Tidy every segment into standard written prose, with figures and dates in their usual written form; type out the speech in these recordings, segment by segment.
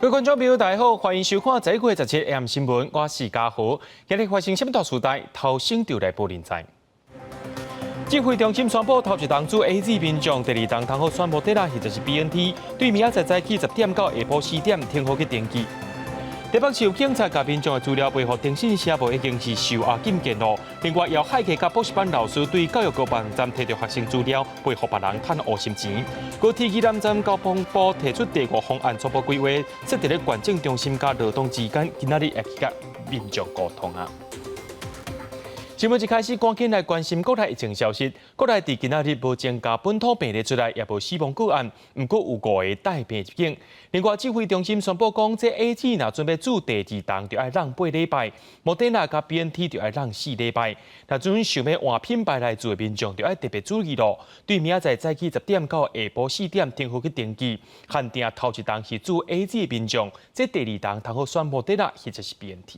各位觀眾朋友，大家好，歡迎收看11月17 AM 新聞，我是嘉豪。今日發生啥物大事代，頭先就來報恁知。指揮中心宣布，頭一筒注 AZ 民眾，第二筒通好選莫德納或者是 BNT，對明仔載早起10點到下晡4點，通好去登記。台北市有警察共民眾的資料備予電信社無已經是受押禁見咯。另外，由海客佮補習班老師對教育局網站提著學生資料，賠予別人趁烏心錢。高鐵宜蘭站交通部提出第五方案初步規劃，設佇咧管制中心佮羅東之間，今仔日會去佮民眾溝通啊。新聞一開始，趕緊來關心國內疫情消息。國內佇今仔日無增加本土病例出來，也無死亡個案，毋過有五個帶病入境。另外，指揮中心宣布講，這 AZ 若準備注第二筒，就愛閬8禮拜；莫德納佮 BNT 就愛閬4禮拜。若準想欲換品牌來注的民眾，就愛特別注意咯。對明仔載早起10點到下晡4點，通好去登記。限定頭一筒是注 AZ 的民眾，這第二筒通好選莫德納或者是 BNT。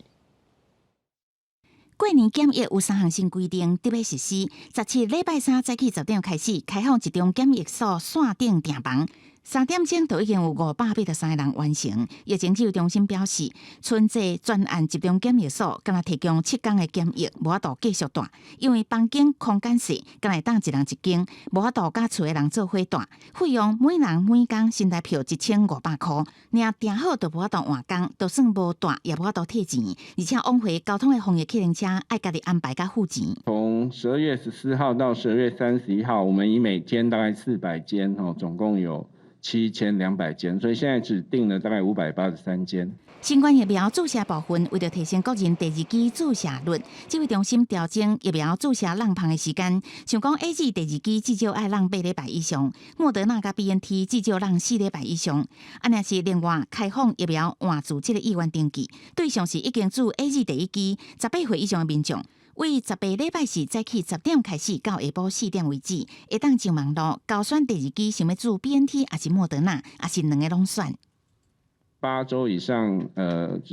過年檢疫有三項新規定，得欲實施。17禮拜三早起10點開始開放集中檢疫所線頂訂房。3點鐘就已經有583個人完成。疫情指揮中心表示，春節專案集中檢疫所敢若提供7工的檢疫，無法度繼續蹛，因為房間空間細，敢若會當一人一間，無法度佮厝的人做伙蹛。費用每人每工新台票1500箍，爾訂好就無法度換工，就算無蹛也無法度退錢，而且往回交通的防疫客運車愛家己安排佮付錢。從12月14號到12月31號，我們以每天大概400間，哦，總共有7200間，所以現在只訂了大概583間。新冠疫苗注射部分，為著提升國人第二劑注射率，指揮中心調整疫苗注射閬芳的時間。像講 AZ 第二劑至少愛閬8禮拜以上，莫德納佮 BNT 至少閬4禮拜以上。啊，若是另外開放疫苗換注這个意願登記，對象是已經注 AZ 第一劑18歲以上的民眾。為18禮拜四早起十點開始到下晡4點為止，會當上網路勾選第二劑想欲注 BNT 抑是莫德納，抑是兩个攏選。 8周以上，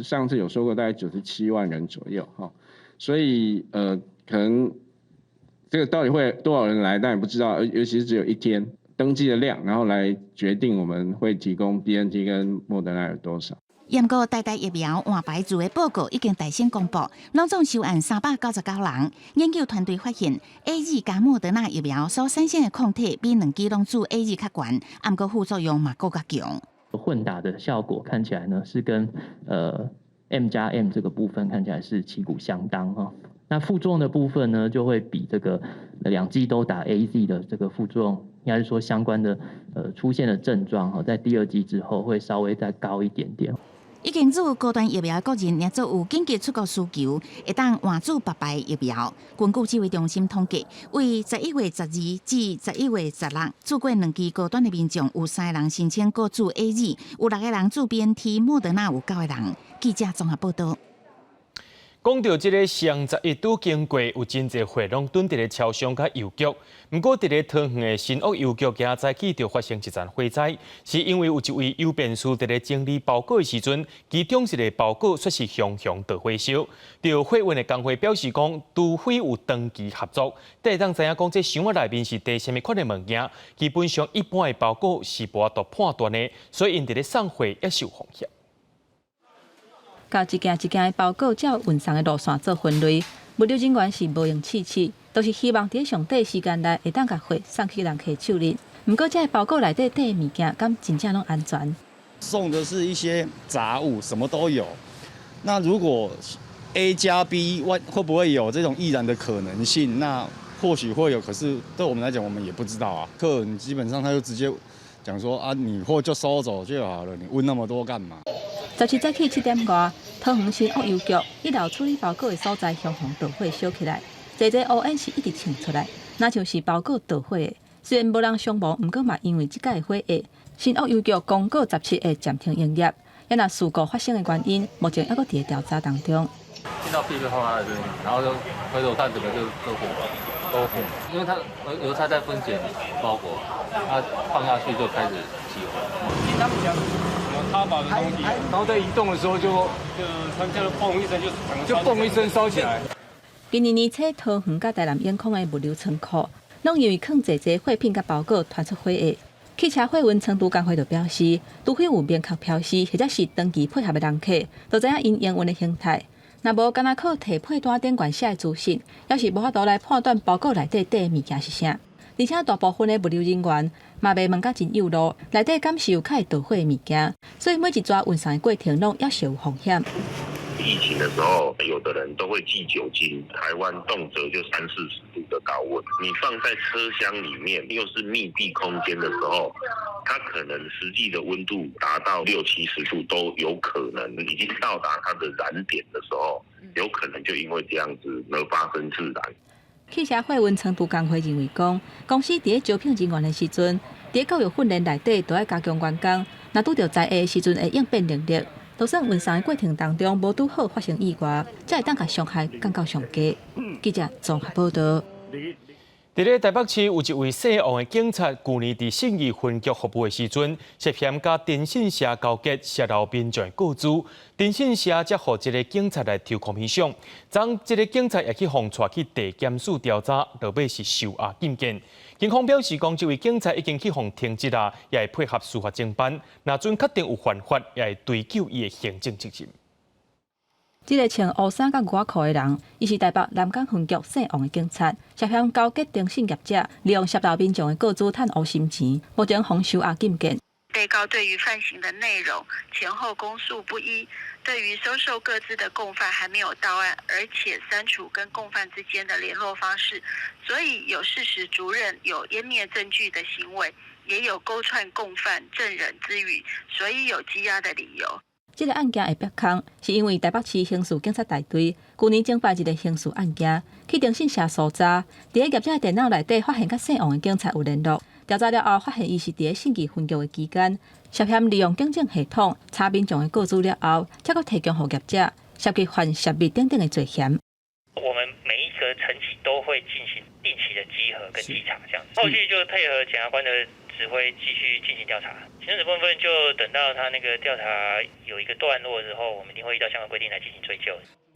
上次有說過大概97萬人左右，哈，所以可能這個到底會多少人來，但也不知道，尤其是只有一天登記的量，然後來決定我們會提供 BNT 跟莫德納有多少。毋過台大疫苗換牌注的報告已經大聲公布，攏總收案399人。研究團隊發現，AZ 佮莫德納疫苗所產生的抗體比兩劑攏注 AZ 較懸，毋過副作用嘛閣較強。混打的效果看起來呢，是跟M+M 這個部分看起來是旗鼓相當哈。那副作用的部分呢，就會比這個兩劑都打 AZ 的這個副作用，應該是說相關的出現的症狀哈，在第二劑之後會稍微再高一點點。已經注高端疫苗的國人，若做有緊急出國需求，會當換注別牌疫苗。根據指揮中心統計，為11月12至11月16注過兩劑高端的民眾，有三个人申請閣注 AZ，有六個人注 BNT，莫德納有九個人。記者綜合報道。講到這个雙十一拄經過，有真濟貨攏囤佇咧超商佮郵局。毋過佇咧桃園的新屋郵局，今早起就發生一場火災，是因為有一位郵便士佇咧整理包裹的時陣，其中一个包裹煞是熊熊著火燒。著貨運的工會表示講，除非有長期合作，才會當知影講這箱仔內面是提啥物款的物件。基本上一般的包裹是無法度判斷的，所以𪜶佇咧送貨也受風險。共一件一件的包裹照運送的路線做分類，物流人員是無閒試試，都是希望佇上短時間內會當共貨送去人客手裡。毋過，這个包裹內底的物件，敢真正攏安全？送的是一些雜物，什麼都有。那如果 A 加 B，會不會有這種易燃的可能性？那或許會有，可是對我們來講，我們也不知道啊。客人基本上他就直接講說啊，你貨就收走就好了，你問那麼多幹嘛？17早起7點外，桃園新屋郵局一樓處理包裹的所在，熊熊著火燒起來，濟濟烏煙是一直衝出來，若像是包裹著火的。雖然無人傷亡，毋過嘛因為這擺的火厄，新屋郵局公告17會暫停營業。也若事故發生的原因，目前猶閣佇咧調查當中。聽到噼里啪啦的聲音，然後就回頭看，整個就都火了，都火。因為它郵差在分揀包裹，它放下去就開始起火。聽他們講有他把的東西，然後在移動的時候就它就嘣一聲就嘣一聲燒起來。今年年初，桃園佮台南永康的物流倉庫，攏因為囥濟濟貨品佮包裹傳出火厄。汽車貨運倉儲工會就表示，除非有明確標示，或者是長期配合的人客，就知影𪜶營運的形態。若無干焦靠提配單頂懸寫的資訊，猶是無法度來判斷包裹內底綴的物件是啥。而且大部分的物流人員嘛袂問甲真幼路，內底敢是有較會著火的物件，所以每一逝運送的過程攏猶是有風險。疫情的時候，有的人都會寄酒精。台灣動輒就三四十度的高溫，你放在車廂裡面，又是密閉空間的時候，它可能實際的溫度達到六七十度都有可能，已經到達它的燃點的時候，有可能就因為這樣子而發生自燃。汽車貨運倉儲工會認為講，公司佇咧招聘人員的時陣，佇咧教育訓練內底都愛加強員工，若拄著災厄的時陣會應變能力。就算運送的過程當中無拄好發生意外，才會當共傷害降到上低。記者綜合報導。佇咧台北市有一位姓王的警察，舊年佇信義分局服務的時陣，涉嫌佮電信社勾結，洩露民眾的個資。電信社才予這个警察來抽空翕相，昨這个警察也去予帶去地檢署調查，落尾是受押禁見。警方表示講，這位警察已經去予停職啦，也會配合司法偵辦。若準確定有犯法，也會追究伊的行政責任。這个穿烏衫佮牛仔褲的人，伊是台北南港分局姓王的警察，涉嫌勾結電信業者，利用洩露民眾的個資趁烏心錢，目前予收押禁見。被告對於犯行的內容前後供述不一，對於收受個資的共犯還沒有到案，而且刪除跟共犯之間的聯絡方式，所以有事實足認有湮滅證據的行為，也有勾串共犯證人之虞，所以有羈押的理由。這个案件會煏空，是因為台北市刑事警察大隊舊年偵辦一个刑事案件，去電信社搜查，佇咧業者的電腦內底發現佮姓王的警察有聯絡。調查了後，發現伊是佇咧信義分局的期間，涉嫌利用警政系統查民眾的個資了後，才閣提供予業者，涉及犯泄密等等的罪嫌。我們每一個層級都會進行定期的稽核跟稽查，這樣後續就配合檢察官的指揮繼續進行調查。行政部分就等到他那個調查有一個段落之後，我們一定會依照相關規定來進行追究。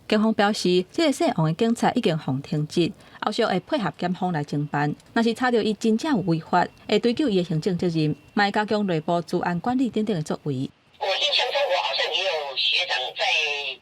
警方表示，這个姓王的警察已經予停職，後續會配合檢方來偵辦。若是查著伊真正有違法，會追究伊的行政責任，嘛會加強內部資安管理等等的作為。我印象中，我好像也有學長在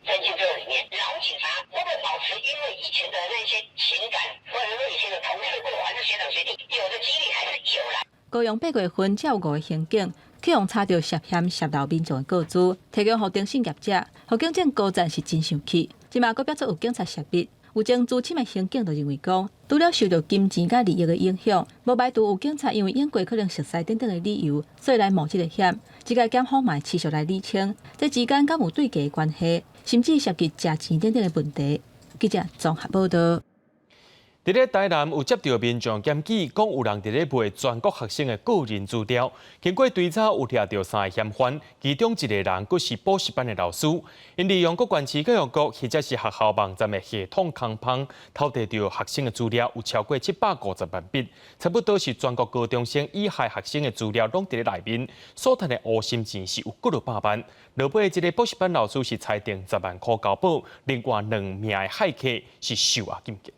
偵緝隊裡面，老警察會不會保持因為以前的那些情感，或者說以前的同事過，還是學長學弟，有的幾率還是有啦。高雄八月份才有五个刑警去予查著涉嫌洩露民眾的個資，提供予電信業者，予警政高層是真生氣。這馬閣爆出有警察洩密，有前資深的刑警就認為講，除了受著金錢佮利益的影響，無排除有警察因為用過可能熟似等等的理由，所以來冒這个險。這個檢方嘛會持續來理清，這之間敢有對價的關係，甚至涉及食錢等等的問題。記者綜合報導。佇咧台南有接著民眾檢舉，講有人佇咧賣全國學生的個人資料。經過追查，有掠著三个嫌犯，其中一个人閣是補習班的老師。𪜶利用各縣市教育局或者是學校網站的系統空縫，偷提著學生的資料，有超過750萬筆，差不多是全國高中生以下學生的資料攏佇咧內面。所趁的烏心錢是有幾落百萬。落尾這个補習班老師是裁定10萬箍交保，另外兩名的駭客是受押禁見。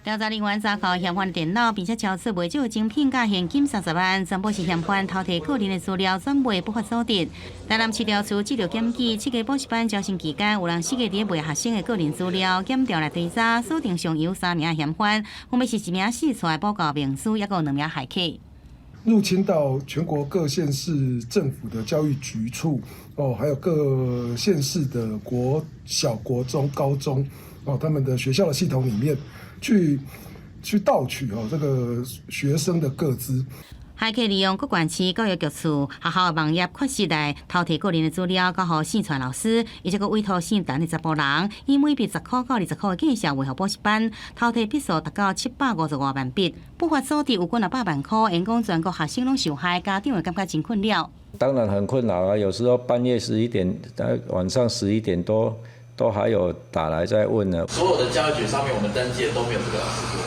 調查人員查扣嫌犯電腦，並且查出袂少精品佮現金30萬，全部是嫌犯偷提個人的資料轉賣不法所得。台南市調處接著檢舉，七个補習班招生期間，有人四界佇咧賣學生的個人資料，檢調來追查，鎖定上游三名嫌犯，分別是一名四川的補教名師，抑閣有兩名駭客。入侵到全國各縣市政府的教育局處，哦，還有各縣市的國小、國中、高中，哦，他們的學校的系統裡面。去盜取哦，這個學生的個資。駭客利用各縣市教育局處學校的網頁缺失來偷提個人的資料，交予姓蔡老師，伊則閣委託姓陳的查埔人，以每筆10箍到20箍的價數賣予補習班，偷提筆數達到750多萬筆，不法所得有幾若百萬箍，因講全國學生攏受害，家長會感覺真困擾。當然很困擾啊，有時候半夜11點，晚上11點多。都還有打來在問呢。所有的教育局上面，我們登記的都沒有這個老師過。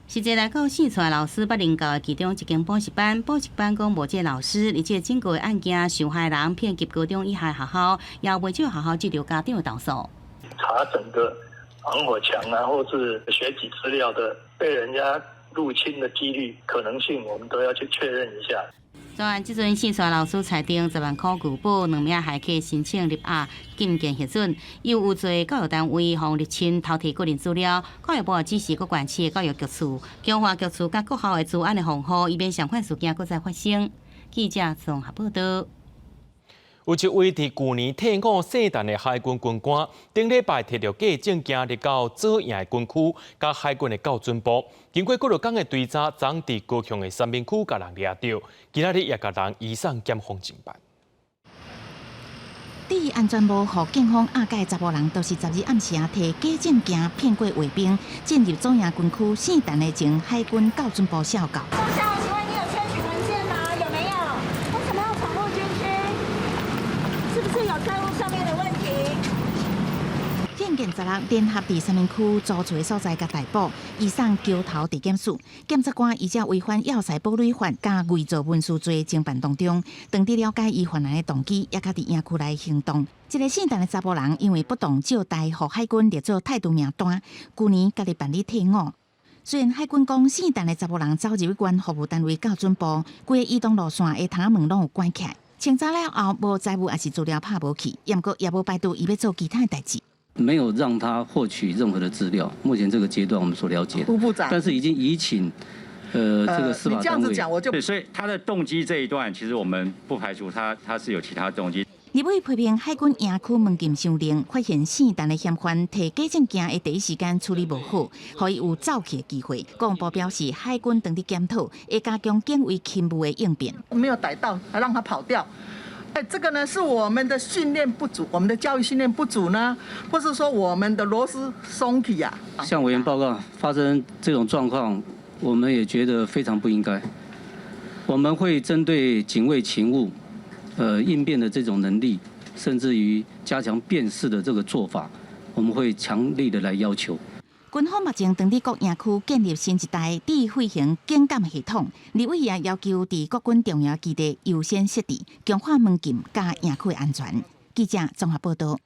實際來講，姓蔡老師捌任教的其中一間補習班，補習班講無這個老師，而且整個案件受害人遍及高中以下學校，也袂少學校接著家長的投訴。查整個防火牆啊，或是學籍資料的，被人家入侵的幾率可能性，我們都要去確認一下。專案這陣四川老師裁定10萬箍具保，兩名駭客申請入額禁見核准，又有罪教育單位予入侵偷提個人資料，教育部指示各縣市教育局處強化局處佮各校的資安的防護，以免相款事件閣再發生。記者綜合報道。有一位佇舊年退伍聖誕的海軍軍官，頂禮拜提著假證件入到左營的軍區，佮海軍的校准部，經過幾落工的追查，昨佇高雄的三民區共人掠著，今仔日也共人移送檢方偵辦。戴安全帽予警方押解查埔人，就是12暗時啊，提假證件騙過衛兵，進入左營軍區聖誕的前海軍校准部少校。少校，請問你有簽取文件嗎？有沒有？為什麼要闖入軍區？是不是有債務上面的問題？憲警16聯合佇三民區租厝的所在共逮捕，移送橋頭地檢署。檢察官依照違反要塞堡壘法佮偽造文書罪偵辦當中，當佇了解伊犯案的動機，也佮佇營區內行動。這个姓陳的查埔人，因為不當招待予海軍列做態度名單，舊年家己辦理退伍。雖然海軍講姓陳的查埔人走入原服務單位校准部，規个移動路線的窗仔門攏有關起來。清查了後，無財物抑是資料拍無去，毋過也無排除伊欲做其他的代誌。沒有讓他獲取任何的資料。目前這個階段，我們所了解的。吳部長，但是已經移請，這個司法單位。你這樣子講，我就對，所以他的動機這一段，其實我們不排除他是有其他動機。立委批評海軍營區門禁傷嚴，發現姓陳的嫌犯提假證件的第一時間處理無好，予伊有走去的機會。國防部表示，海軍當佇檢討，會加強警衛勤務的應變。沒有逮到，還讓他跑掉。哎，這個呢是我們的訓練不足，我們的教育訓練不足呢，或是說我們的螺絲鬆起呀？向委員報告，發生這種狀況，我們也覺得非常不應該。我們會針對警衛勤務，應變的這種能力，甚至於加強辨識的這個做法，我們會強力的來要求。軍方目前正佇各營區建立新一代智慧型警監系統，立委也要求佇國軍重要基地優先設置，強化門禁佮營區安全。記者綜合報道。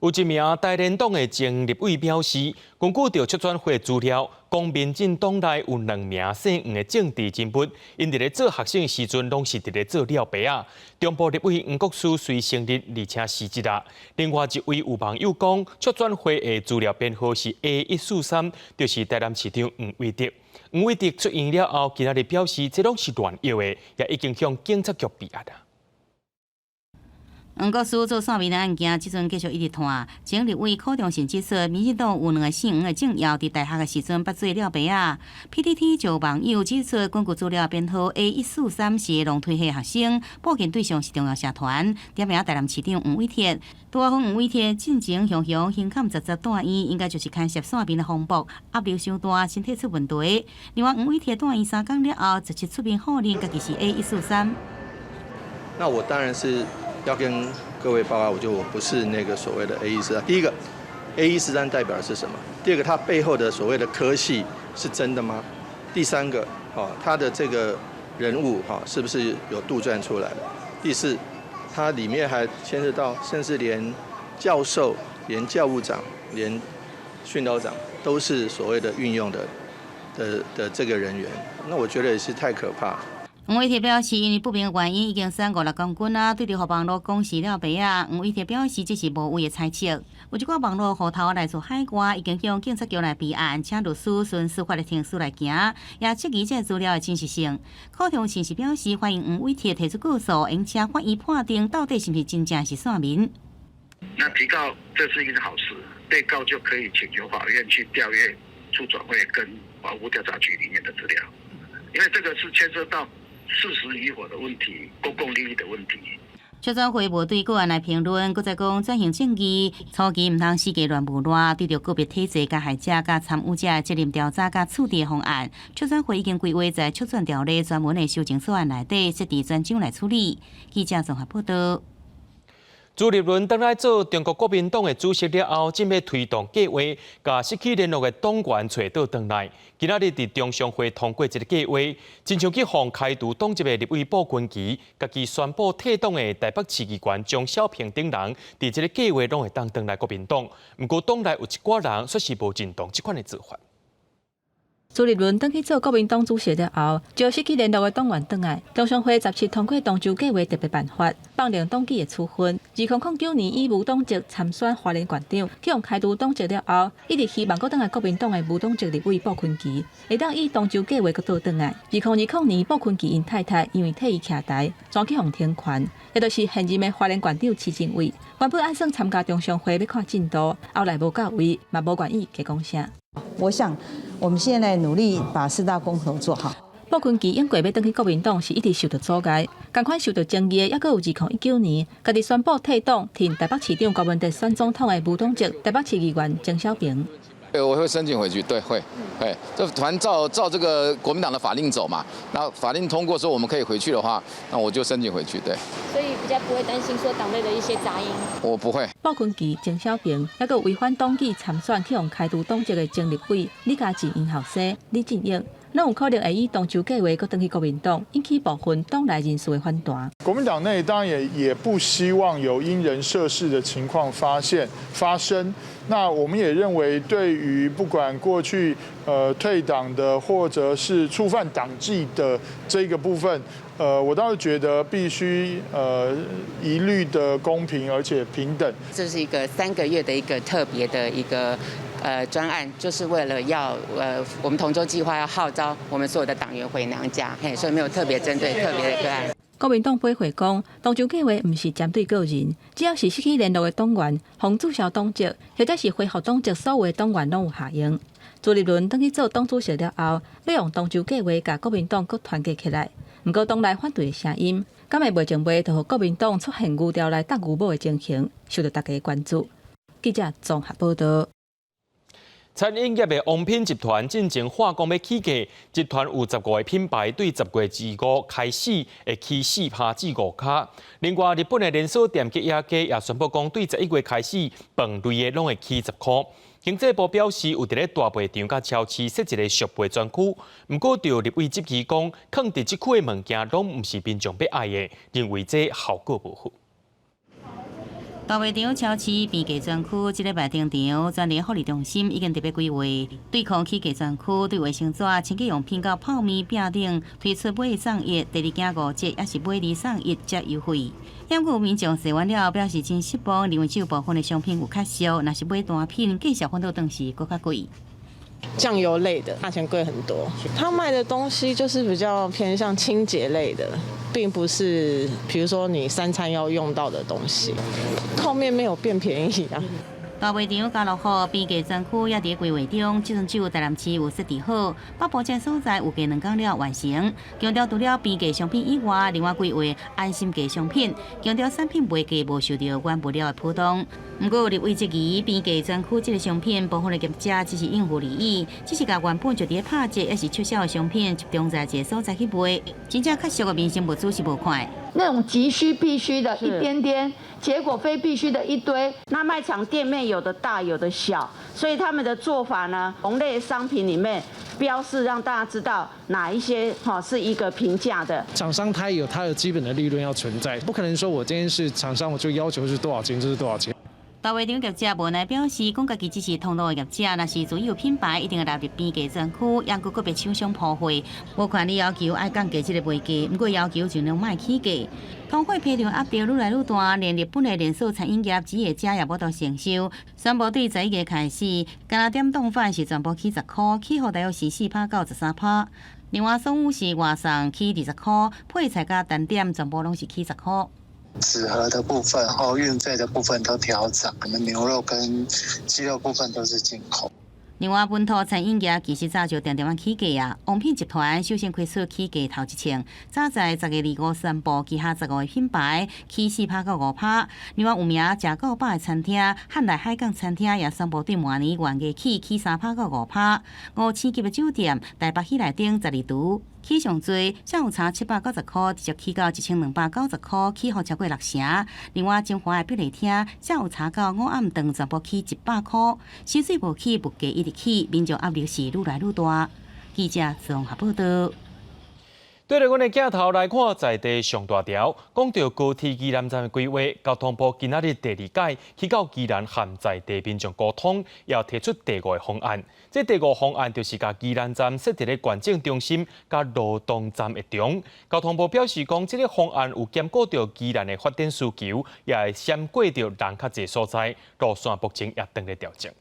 有一名台聯黨的前立委表示，根據著促轉會資料，講民進黨內有兩名姓黃的政治人物，𪜶佇咧做學生的時陣，攏是佇咧做廖爸仔。中部立委黃國書隨承認，而且失職啊。另外一位有網友講，促轉會的資料編號是 A143，就是台南市長黃偉哲。黃偉哲出院了後，今仔日表示，這攏是亂藥的，也已經向警察局備案啊。黃國書做線民的案件，這陣繼續一直拖。前立委柯中信指出，民進黨有兩个姓黃的政要，佇大學的時陣捌做廖爸仔。PTT 就網友指出，根據資料編號 A143是龍推系學生，報警對象是中央社團，點名台南市長黃偉哲。拄仔好黃偉哲進前雄雄胸坎十十住院，應該就是牽涉線民的風波，壓力傷大，身體出問題。另外黃偉哲住院3工了後，17出面否認家己是 A143。那我當然是要跟各位報告，我就我不是那個所謂的 A143。第一個，A143代表的是什麼？第二個，它背後的所謂的科系是真的嗎？第三個，哦，他的這個人物哈，是不是有杜撰出來的？第四，它裡面還牽涉到，甚至連教授、連教務長、連訓導長都是所謂的運用的這個人員，那我覺得也是太可怕。黃偉哲表示，因為不明原因已經瘦56公斤啊，對著網路講是廖爸仔。黃偉哲表示，這是無謂的猜測。有一寡網路戶頭來自海外，已經向警察局來備案，請律師循司法的程序來行，也質疑這個資料的真實性。柯長信是表示，歡迎黃偉哲提出告訴，並且法院判定到底是毋是真正是線民。那提告這是一件好事，被告就可以請求法院去調閱促轉會跟法務調查局裡面的資料，因為這個是牽涉到事實與否的問題，公共利益的問題。促轉會無對個案來評論，閣再講轉型正義初期毋通死雞亂無賴，對著個別體制加害者佮參與者的責任調查佮處置方案，促轉會已經規劃在促轉條例專門的修正草案內底設置專章來處理。記者綜合報道。朱立倫轉來做中國國民黨的主席了後，正欲推動計劃，共失去聯絡的黨員揣倒轉來。今仔日佇中常會通過這个計劃，親像去予開除黨籍的立委布群奇，家己宣布退黨的台北市議員鍾小平等人，佇這个計劃攏會當轉來國民黨。毋過黨內有一寡人卻是無認同這款的做法。朱立倫轉去做國民黨主席了後，招失去聯絡的黨員轉來。中常會17通過東周計畫特別辦法，放任黨紀的處分。2009年以無黨籍參選花蓮縣長，去予開除黨籍了後，一直希望閣轉來國民黨的無黨籍立委傅崑萁，會當以東周計畫閣倒轉來。2020年，傅崑萁𪜶太太因為替伊徛台，煞去予停權，也就是現任的花蓮縣長徐榛蔚。原本按算參加中常會欲看進度，後來無到位，嘛無願意加講啥。我想，我們現在努力把四大公投做好。傅崑萁應過欲轉去國民黨，是一直受到阻礙。仝款受到爭議的，猶閣有2019年，家己宣布退黨，替台北市長柯文哲選總統的無黨籍台北市議員鍾小平。對，我會申請回去，對，會，會，就反正照照這個國民黨的法令走嘛。那法令通過說我們可以回去的話，那我就申請回去，對。所以比較不會擔心說黨內的一些雜音。我不會。傅崑萁、鍾小平，猶閣違反黨紀參選去予開除黨籍的前立委李家治𪜶後生李進勇，攏有可能會以東周計畫閣轉去國民黨，引起部分黨內人士的反彈。國民黨內當然也不希望有因人設事的情況發生。那我們也認為，對於不管過去退黨的或者是觸犯黨紀的這個部分，我倒是覺得必須一律的公平而且平等。這是一個3個月的一個特別的一個專案，就是為了要我們同舟計劃要號召我們所有的黨員回娘家，嘿，所以沒有特別針對特別的個案。國民黨回回講，東周計畫毋是針對個人，只要是失去聯絡的黨員，予註銷黨籍，或者是恢復黨籍，所有的黨員攏有效用。朱立倫轉去做黨主席了後，欲用東周計畫共國民黨閣團結起來。毋過黨內反對的聲音，敢會袂前袂就予國民黨出現牛牢來搭牛母的情形，受到大家關注。記者綜合報道。餐飲業的王品集團進前喊講欲起價，集團有15個品牌對10月25開始會起4趴至5跤。另外，日本的連鎖店吉野家也宣布講，對11月開始，飯類的攏會起10箍。經濟部表示，有佇咧大賣場佮超市設一个俗賣專區，毋過就立委質疑講，囥佇這區的物件攏毋是民眾欲愛的，認為這效果無好。大賣場超市平價專區，這禮拜登場，全聯福利中心已經特別規劃，對抗起價專區，對衛生紙、清潔用品佮泡麵餅等推出買一送一，第二件5折，抑是買二送一折優惠。毋過民眾踅完了表示真失望，認為只有部分的商品有較俗，若是買單品，價數反倒當時閣較貴。醬油類的價錢貴很多，他賣的東西就是比較偏向清潔類的，並不是，比如說你三餐要用到的東西。泡麵沒有變便宜啊。大賣場家樂福平價專區也佇規劃中，這陣只有台南市有設置好，北部這所在預計2工了完成。強調除了平價商品以外，另外規劃安心價商品，強調產品賣價無受著原物料的波動。毋過有立委質疑，平價專區這个商品部分的業者只是應付而已，只是共原本就佇咧拍折抑是促銷的商品集中在一个所在去賣，真正較俗的民生物資是無看。那種急需必須的一點點，結果非必須的一堆。那賣場店面有的大有的小，所以他們的做法呢，同類商品裡面標示讓大家知道哪一些哈是一個平價的。廠商他有他的基本的利潤要存在，不可能說我今天是廠商，我就要求是多少錢就是多少錢。大賣場業者無奈表示，講家己只是通路的業者，若是自有品牌，一定會納入平價專區，猶閣個別廠商鋪貨，無權利要求愛降低這个賣價，毋過要求盡量莫起價。通貨膨脹壓力愈來愈大，連日本的連鎖餐飲業吉野家也無法度承受，宣布對11月開始，干焦點丼飯是全部起10箍，起幅大約是4趴到13趴。另外，爽五是外送起20箍，配菜佮單點全部攏是起十箍。紙盒的部分，和運費的部分都調漲，我們牛肉跟雞肉部分都是進口。另外，本土餐飲業其實早就定定仔起價啊。王品集團首先開出起價頭一槍，早在10月25宣布旗下15個品牌起4趴到5趴。另外，有名食夠飽的餐廳漢來海港餐廳也宣布對明年元月起起3趴到5趴。五星級的酒店台北喜來登十二廚起上濟，下午茶790箍，直接起到1290箍，起幅超過六成。另外，晶華的碧麗廳下午茶到午暗頓全部起100箍，薪水無起，物價一直起，民眾壓力是愈來愈大。記者綜合報道。對著阮的鏡頭來看，在地上大條，講著高鐵宜蘭站的規劃，交通部今仔日第二擺去到宜蘭和在地民眾溝通，也提出第五个方案。這第五方案就是共宜蘭站設佇咧縣政中心佮羅東站的中。交通部表示講，這个方案有兼顧著宜蘭的發展需求，也會閃過著人較濟所在，路線目前也正咧調整。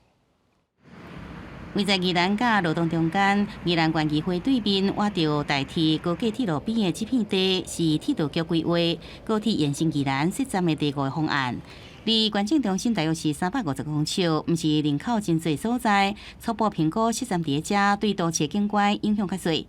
位在宜蘭佮羅東中間，宜蘭縣議會對面，倚著代替高架鐵路邊的這片地，是鐵道局規劃高鐵延伸宜蘭設站的第五个方案。離縣政中心大約是350公尺，毋是人口真濟所在。初步評估設站佇遮，對都市景觀影響較細。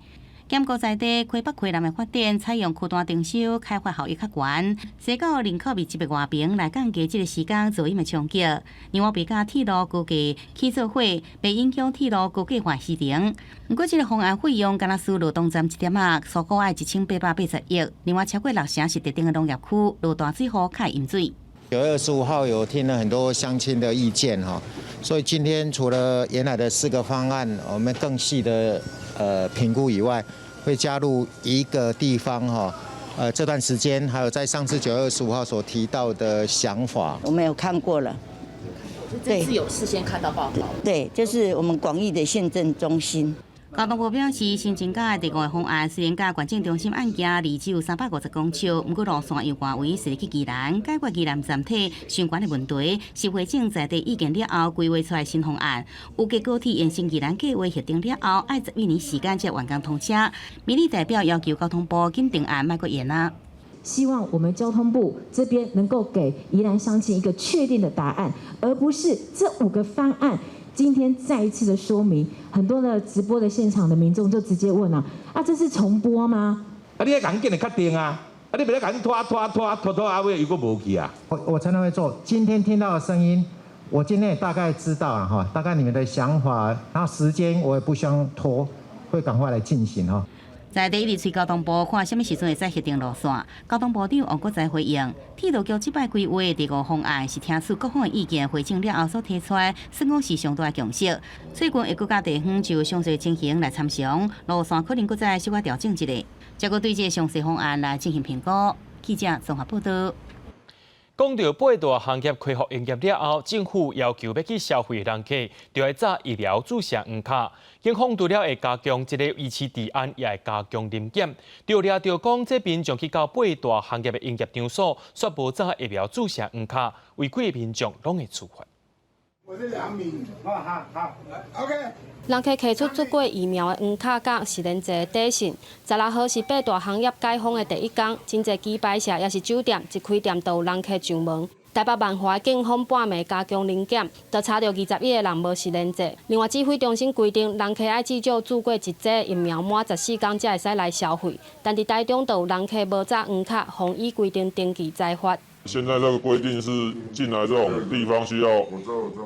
兼顧在地溪北溪南的發展，採用區段徵收，開發效益較懸。西到人口密集的外爿來降低這个時間噪音的衝擊。另外，袂佮鐵路高架起做伙，袂影響鐵路高架化時程。毋過，這个方案費用敢若輸羅東站一點仔，粗估愛1880億。另外，超過六成是特定的農業區，落大水雨較會淹水。 9月25號有聽了很多鄉親的意見哈，所以今天除了原來的四個方案，我們更細的評估以外，會加入一個地方哈，這段時間還有在上次9月25號所提到的想法，我們有看過了，這次有事先看到報告，對，就是我們廣義的縣政中心。交通部表示，新增加的第五个方案雖然佮縣政中心案件離只有350公尺，毋過路線由外圍設去宜蘭，解決宜蘭站體相關的問題，是會整在地意見了後規劃出來新方案。預計高鐵延伸宜蘭計劃核定了後，愛11年時間才完工通車。民意代表要求交通部緊定案，莫閣延啊！希望我們交通部這邊能夠給宜蘭鄉親一個確定的答案，而不是這五個方案。今天再一次的說明，很多的直播的現場的民眾就直接問了：啊，這是重播嗎？啊，你愛共緊來確定啊！啊，你袂使共拖拖拖拖拖，啊尾又閣無去啊！我常常會做，今天聽到的聲音，我今天也大概知道了哈，大概你們的想法，然後時間我也不想拖，會趕快來進行哈。在地一直催交通部看啥物時陣會使核定路線，交通部長王國材回應，鐵路局這擺規劃第五方案是聽取各方的意見，匯整了後所提出來，算講是上大的共識。最近會閣佮地方就詳細情形來參詳，路線可能閣再小可調整一下，才閣對這個詳細方案來進行評估。記者綜合報道。講著八大行業恢復營業了後，政府要求欲去消費的人客，就愛紮疫苗注射黃卡。警方除了會加強這个維持治安，也會加強臨檢。著掠著講，這民眾去到八大行業的營業場所，煞無紮疫苗注射黃卡，違規的民眾攏會處罰。我是梁敏，好好好，OK。人客提出注過疫苗的黃卡佮實聯制的短信。16號是八大行業解封的第一工，真濟雞排社抑是酒店一開店就有人客上門。台北萬華警方半暝加強臨檢，就查著21個人無實聯制。另外，指揮中心規定，人客愛至少注過一劑疫苗滿14工才會使來消費。但佇台中就有人客無紮黃卡，予依規定登記裁罰。現在這個規定是進來這種地方需要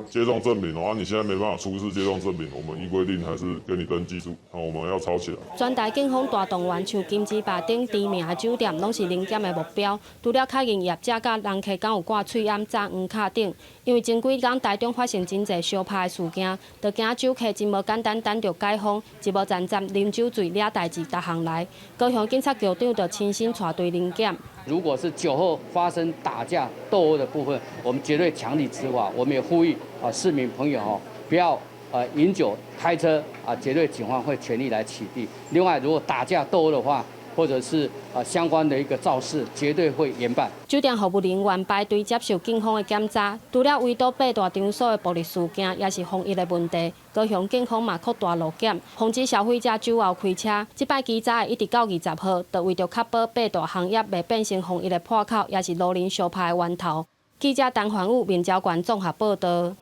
接種證明哦，你現在沒辦法出示接種證明，我們依規定還是給你登記住，我們要抄起來。全台警方大動員，像金枝壩等知名的酒店，攏是臨檢的目標。除了確認業者佮人客敢有掛喙罨、紮黃卡等，因為前幾工台中發生真濟相拍的事件，就驚酒客真無簡單等著解封，一無站站啉酒醉惹代誌逐項來。高雄警察局長就親身帶隊臨檢。如果是酒後發生打架鬥毆的部分，我們絕對強力執法。我們也呼籲啊市民朋友哦，不要飲酒開車啊，絕對警方會全力來取締。另外，如果打架鬥毆的話，或者是啊相關的一個肇事，絕對會嚴辦。酒店服務人員排隊接受警方的檢查，除了圍堵八大場所的暴力事件，抑是防疫的問題。高雄警方嘛擴大路檢，防止消費者酒後開車。這擺期早一直到20號，就為著確保八大行業袂變成防疫的破口，抑是路人相拍的源頭。記者陳環武、面交館綜合報道。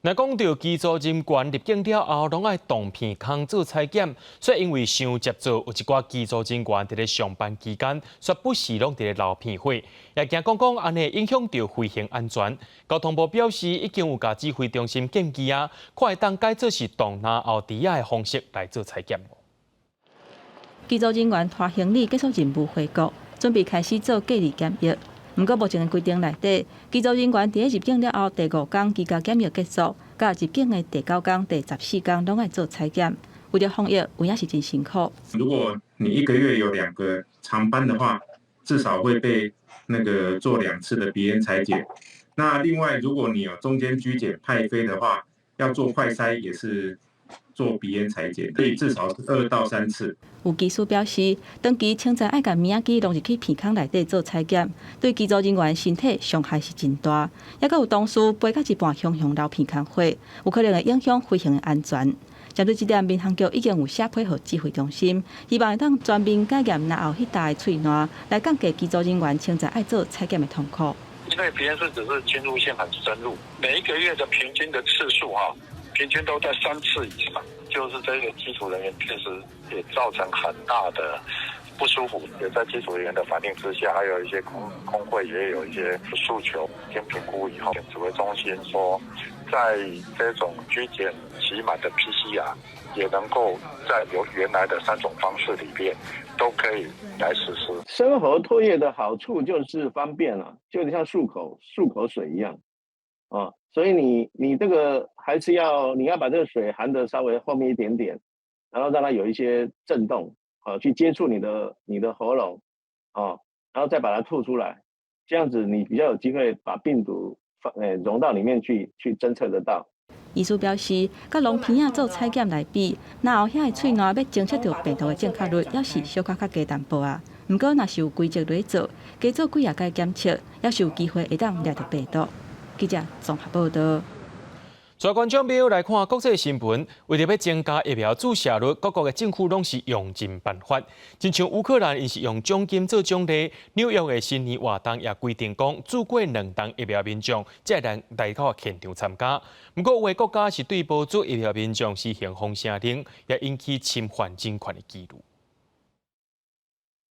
若講著機組人員入境了後，攏愛動鼻孔做採檢，所以因為傷捷做，有一寡機組人員佇咧上班期間，煞不時攏佇咧流鼻血，也驚講講按呢影響著飛行安全。交通部表示，已經有共指揮中心建議啊，看會當改做是動嚨後滴仔的方式來做採檢。機組人員拖行李結束任務回國，準備開始做隔離檢疫。毋過目前的規定內底，機組人員佇咧入境了後第五工居家檢疫結束，佮入境的第九工、第14工攏愛做採檢。為著防疫，有影是真辛苦。如果你一個月有兩個長班的話，至少會被那個做兩次的鼻咽採檢。那另外，如果你有中間居檢派飛的話，要做快篩也是做鼻咽採檢，所以至少是2到3次。有技師表示，長期清早愛共物仔機弄入去鼻孔內底做採檢，對機組人員身體傷害是真大。抑閣有同事飛到一半，雄雄流鼻孔血，有可能會影響飛行的安全。針對這點，民航局已經有寫批予指揮中心，希望會當全面檢驗嚨喉彼搭的喙瀾，來降低機組人員清早愛做採檢的痛苦。因為鼻咽拭子是侵入性很深入，每一個月的平均的次數哈，平均都在三次以上，就是這個機組人員確實也造成很大的不舒服，也在機組人員的反應之下，還有一些工會也有一些訴求，經評估以後，指揮中心說，在這種居檢期滿的 PCR 也能夠在由原來的三種方式裡邊都可以來實施。深喉唾液的好處就是方便了，就有點像漱口水一樣，啊，所以你這個還是要你要把這個水含得稍微後面一點點，然後讓它有一些震動，啊，去接觸你的喉嚨，啊，然後再把它吐出來，這樣子你比較有機會把病毒放融到裡面去偵測得到。醫師表示，佮挵鼻仔做採檢來比，嚨喉遐的喙瀾欲偵測著病毒的正確率，猶是小可較低淡薄仔。毋過，若是有規則來做，加做幾仔擺檢測，猶是有機會會當掠著病毒。記者綜合報道。帶觀眾朋友來看國際新聞，為著欲增加疫苗注射率，各國的政府攏是用盡辦法。親像烏克蘭，𪜶是用獎金做獎勵；紐約的新年活動也規定講，注過兩劑疫苗民眾才會當來到現場參加。毋過，有的國家是對無注疫苗民眾實行封城令，也引起侵犯人權的疑慮。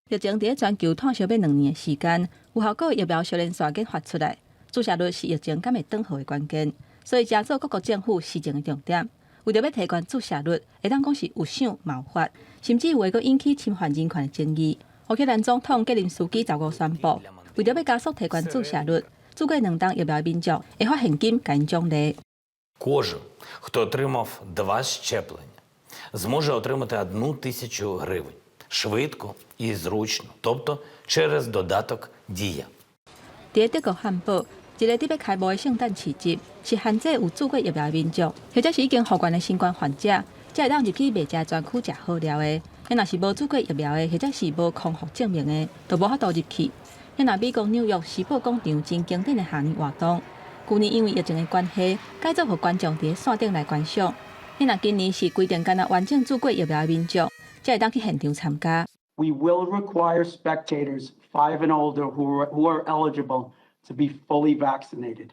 疫情佇全球拖燒欲2年的時間，有效果疫苗相連紲研發出來，注射率是疫情敢會轉好的關鍵。所以，成做各國政府施政的重點。為著欲提懸注射率，會當講是有想嘛有法，甚至有會閣引起侵犯人權的爭議。烏克蘭總統澤連斯基15宣布，為著欲加速提懸注射率，注過兩劑疫苗的民眾會發現金共𪜶獎勵。 Кожен, хто отримав два щеплення, зможе отримати 1000 гривень швидко і зручно, тобто через додаток Дія. 佇德國漢堡，一个佇欲開幕的聖誕市集，是限制有注過疫苗的民眾，或者是已經復原的新冠患者，才會當入去賣食專區食好料的。若是無注過疫苗的，或者是無康復證明的，就無法度入去。若美國紐約時報廣場真經典的跨年活動，舊年因為疫情的關係，改做予觀眾佇線頂來觀賞。若今年是規定，干焦完整注過疫苗的民眾，才會當去現場參加。 We will require spectators 5 and older who are eligible to be fully vaccinated.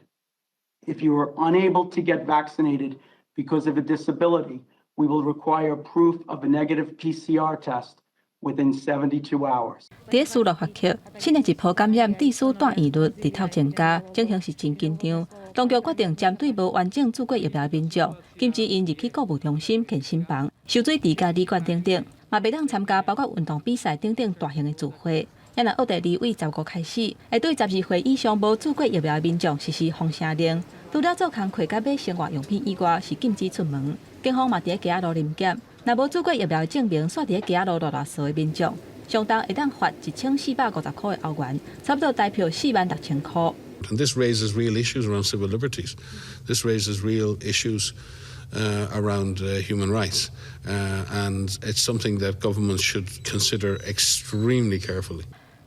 If you are unable to get vaccinated because of a disability, we will require proof of a negative PCR test within 72 hours. 佇斯洛伐克，新的一波感染致死住院率直透增加，情形是真緊張。當局決定針對無完整注過疫苗的民眾，禁止𪜶入去購物中心、健身房、游水池佮旅館等等，嘛袂當參加包括運動比賽等等大型的聚會。若奧地利對15開始，會對12歲以上無注過疫苗的民眾實施封城令。除了做工課佮買生活用品以外，是禁止出門。警方嘛佇咧街仔路臨檢，若無注過疫苗的證明，煞佇咧街仔路囉囉嗦的民眾，上重會當罰1450塊的歐元，差不多台票46,000塊。 And this raises real issues around civil liberties. This raises real issues around human rights. And it's something that governments should consider extremely carefully.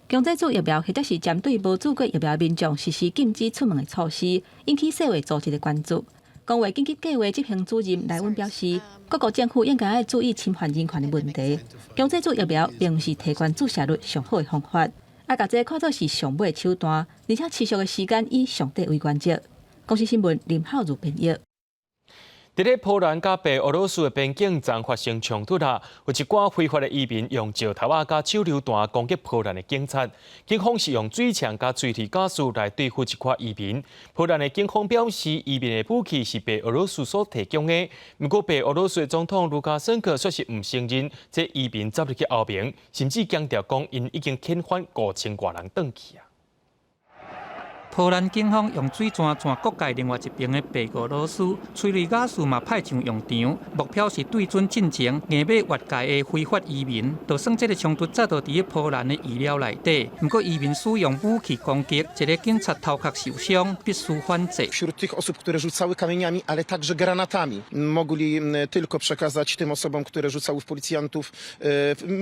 強制注疫苗，或者是針對無注過疫苗民眾實施禁止出門的措施，引起世衛組織的關注。公衛緊急計劃執行主任萊溫表示，各國政府應該愛注意侵犯人權的問題。強制注疫苗並毋是提懸注射率上好的方法，愛共這看做是上尾的手段，而且持續的時間以上短為原則。公視新聞林浩如編譯。佇咧波蘭佮白俄羅斯的邊境站發生衝突啊，有一寡非法的移民用石頭仔佮手榴彈攻擊波蘭的警察，警方是用水槍佮催淚瓦斯來對付這寡移民。波蘭的警方表示，移民的武器是白俄羅斯所提供的，毋過白俄羅斯的總統盧卡申科卻是毋承認這移民走入去歐盟，甚至強調講𪜶已經遣返5000外人轉去啊。波蘭警方用水鑽鑽國界另外一邊的白俄羅斯，催淚瓦斯嘛派上用場，目標是對準進前硬欲越界的非法移民。就算這个衝突早就佇咧波蘭的預料內底，毋過移民使用武器攻擊，一个警察頭殼受傷，必須反制。 Wśród tych osób, które rzucały kamieniami, ale także granatami, mogli tylko przekazać tym osobom, które rzucały w policjantów,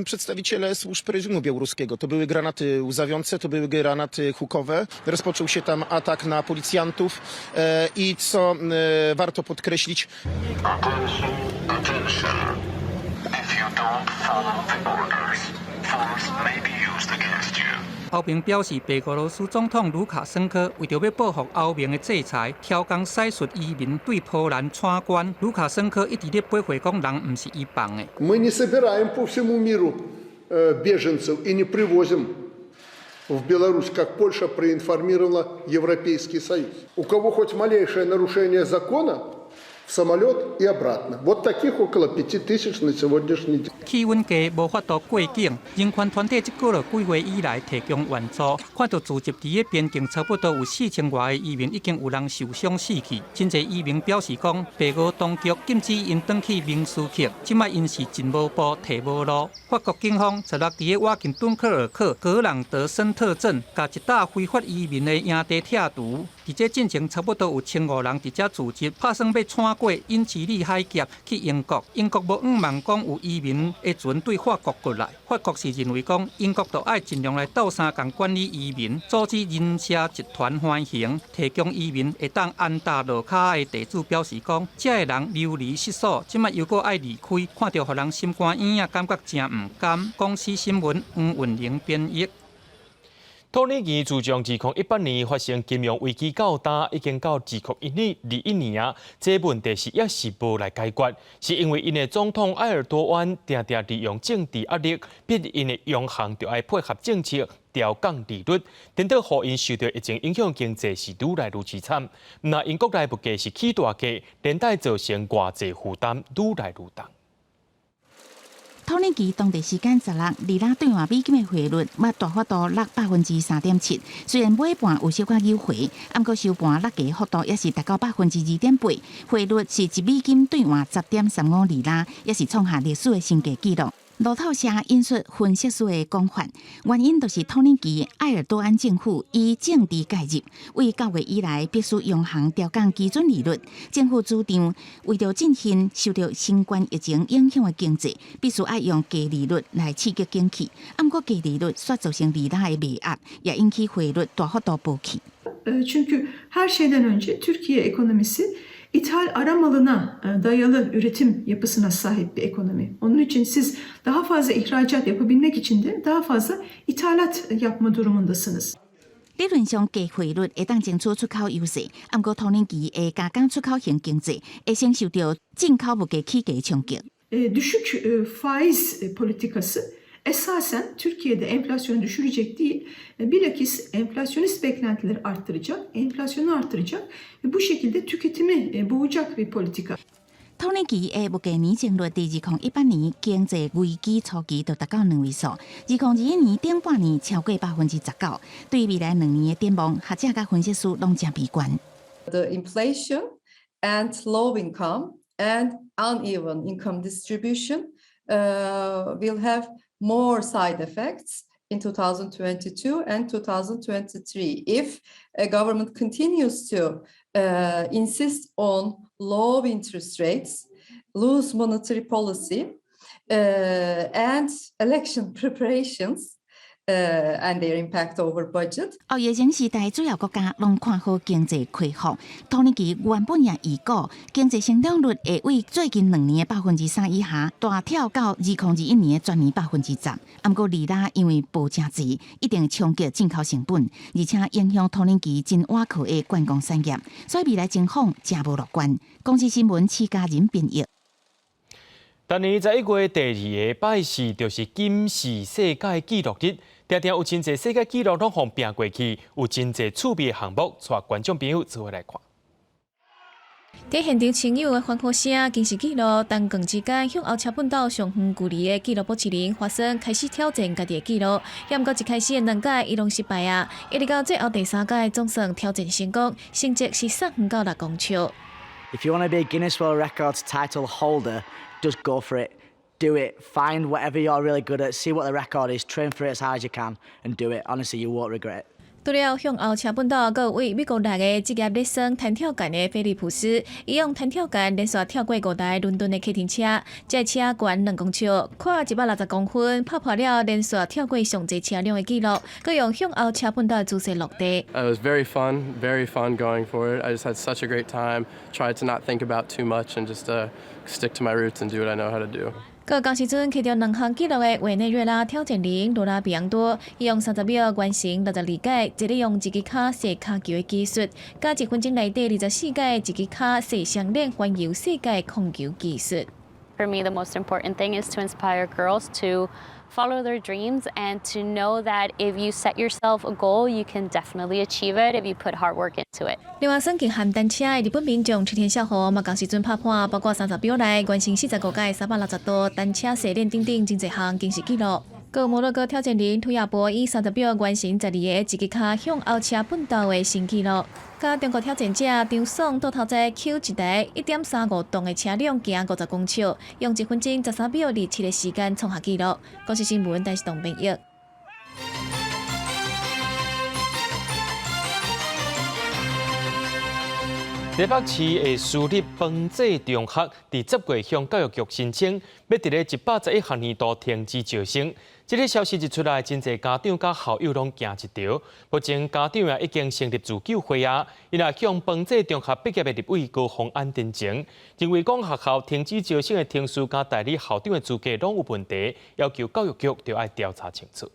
przedstawiciele służb reżimu białoruskiego. To były granaty łzawiące, to były granaty hukowe. Rozpoczął się tam atak na policjantów i co warto podkreślić, Attention, attention. If you don't follow the orders, force may be used against you. 歐盟表示，白俄羅斯總統盧卡申科為著欲報復歐盟的制裁，刁工使術移民對波蘭闖關。盧卡申科一直咧駁回講，人毋是伊放的。 Мы не собираем по всему миру беженцев и не привозим в Беларусь, как Польша проинформировала Европейский Союз. У кого хоть малейшее нарушение закона, в самолет и обратно. Вот таких около 5000 на сегодняшний день. 氣溫低，無法度過境。人權團體這過了幾月以來提供援助，看到聚集佇咧邊境差不多有4000外个移民已經有人受傷死去。真濟移民表示講，白俄當局禁止𪜶轉去明斯克，這擺𪜶是進無步，退無路。法國警方16佇咧倚近敦克爾克格朗德森特鎮，共一搭非法移民的營地拆除。佇這進前差不多有1500人佇遮聚集，拍算欲穿過英吉利海峽去英國。英國無向望講有移民的船對法國過來。法國是認為講英國著愛盡量來鬥相共管理移民，阻止人蛇集團橫行，提供移民會當安踏落跤的地主表示講，遮的人流離失所，這擺猶閣愛離開，看著予人心肝圓仔，感覺誠毋甘。公視新聞黃雲玲編譯。土耳其自從2018年發生金融危機到今，已經到2021年啊，這問題是猶是無來解決，是因為𪜶的總統埃爾多安定定利用政治壓力，逼𪜶的央行著愛配合政策調降利率，顛倒予𪜶受著疫情影響經濟是愈來愈淒慘。若𪜶國內物價是起大價，連帶造成外債負擔愈來愈重。土耳其當地時間16，里拉兌換美金的匯率嘛大幅度落3.7%。雖然尾盤有小可扭回，毋過收盤落價幅度也是達到2.8%。匯率是1美金兌換10.35里拉，也是創下歷史的新低紀錄。路透社引述分析師的講法，原因就是土耳其埃爾多安政府以政治介入，為9月以來必須央行調降基準利率。政府主張為著振興受著新冠疫情影響的經濟，必須愛用低利率來刺激景氣。毋過低利率煞造成里拉的賣壓，也引起匯率大幅度波起。 Çünkü her şeyden önce Türkiye ekonomisi ithal ara malına dayalı üretim yapısına sahip bir ekonomi. Onun için siz daha fazla ihracat yapabilmek için de daha fazla ithalat yapma durumundasınız. 理論上低匯率會當爭取出口優勢，毋過土耳其的加工出口型經濟會先受著進口物價起價衝擊。 Düşük faiz politikası esasen Türkiye'de enflasyonu düşürecek değil, bilakis enflasyonist beklentileri arttıracak, enflasyonu arttıracak ve bu şekilde tüketimi boğacak bir politika. 土耳其的物價年增率佇2018年經濟危機初期就達到兩位數，2021年頂半年超過19%。對未來2年的展望，學者佮分析師攏誠悲觀。 The inflation and low income and uneven income distribution will have more side effects in 2022 and 2023 if a government continues to insist on low interest rates, loose monetary policy, and election preparations and their impact over budget. 後疫情時代，主要國家攏看好經濟恢復。土耳其原本也預估經濟成長率會為最近2年的3%以下，大跳到2021年的全年10%。毋過里拉因為無誠濟，一定衝擊進口成本，而且影響土耳其真倚靠的觀光產業，所以未來情況誠無樂觀。公視新聞施嘉仁編譯。逐年11月第二个拜四就是金氏世界紀錄日，定定有真濟世界紀錄攏予拚過去，有真濟趣味的項目，帶觀眾朋友做伙來看。佇現場親友的歡呼聲，金氏紀錄，單更之間向後車本島上遠距離的紀錄保持人華生開始挑戰家己的紀錄，也毋過一開始的兩屆伊攏失敗啊，一直到最後第三屆總算挑戰成功，成績是送遠到6公尺。 If you want to be a Guinness World Records title holder, just go for it. Do it. Find whatever you're really good at. See what the record is. Train for it as hard as you can, and do it. Honestly, you won't regret it. 除了向後車本島，閣有位美國來的職業熱身彈跳桿的菲利普斯，伊用彈跳桿連續跳過五台倫敦的客運車，這車懸2公尺，闊160公分，拍破了連續跳過上濟車輛的紀錄，閣用向後車本島的姿勢落地。 It was very fun, very fun going for it. I just had such a great time. Tried to not think about too much and just stick to my roots and do what I know how to do. 閣仝時陣摕著兩項紀錄的委內瑞拉挑戰人羅拉比揚多，伊用30秒完成62屆，一個用一支跤射跤球的技術，佮1分鐘內底24屆一支跤射雙鏈環遊世界控球技術。 For me, the most important thing is to inspire girls to follow their dreams and to know that if you set yourself a goal, you can definitely achieve it if you put hard work into it. 另外，耍極限單車的日本民眾池田孝和嘛，仝時陣拍破，包括30秒內完成45屆360度單車射鏈等等真濟項金氏紀錄。閣摩洛哥挑戰人推亞波以30秒完成12個一支跤向後車奮鬥的新紀錄。佮中國挑戰者張爽倒頭在抾一台1.35噸的車輛行50公尺，用1分鐘13秒27的時間創下紀錄。公視新聞，陳世東編譯。台北市的私立邦濟中學佇10月向教育局申請，欲佇咧111學年度停止招生。這個消息一出來，真濟家長佮校友攏驚一趒。目前家長也已經成立自救會啊，𪜶也向邦濟中學畢業的立委高虹安陳情，認為講學校停止招生的程序佮代理校長的資格攏有問題，要求教育局著愛調查清楚。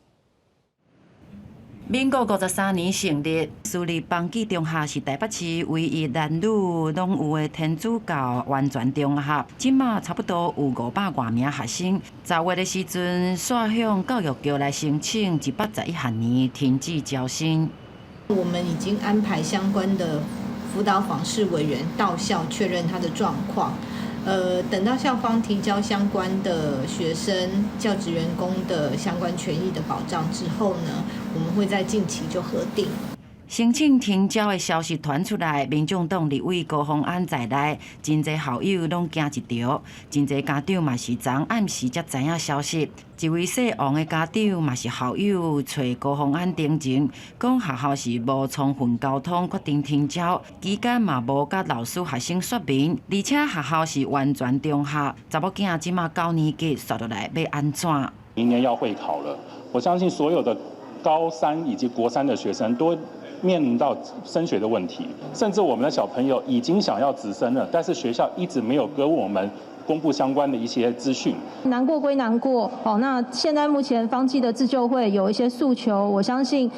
民國53年成立，私立邦濟中學是台北市唯一男女攏有的天主教完全中學。這馬差不多有500外名學生。10月的時陣，煞向教育局來申請111學年停止招生。我們已經安排相關的輔導訪視委員到校確認他的狀況。等到校方提交相關的學生、教職員工的相關權益的保障之後呢，我們會在近期就核定。申請停招的消息傳出來，民眾黨立委高虹安在內，真濟校友攏驚一趒，真濟家長嘛是昨暗時才知影消息。一位姓王的家長嘛是校友，揣高虹安陳情，講學校是無充分溝通決定停招，期間嘛無佮老師學生說明，而且學校是完全中學，查某囝這馬九年級，煞落來欲按怎？明年要會考了，我相信所有的高三以及國三的學生都面臨到升學的問題，甚至我們的小朋友已經想要直升了，但是學校一直沒有跟我們公布相關的一些資訊。難過歸難過，好，那現在目前芳濟的自救會有一些訴求，我相信，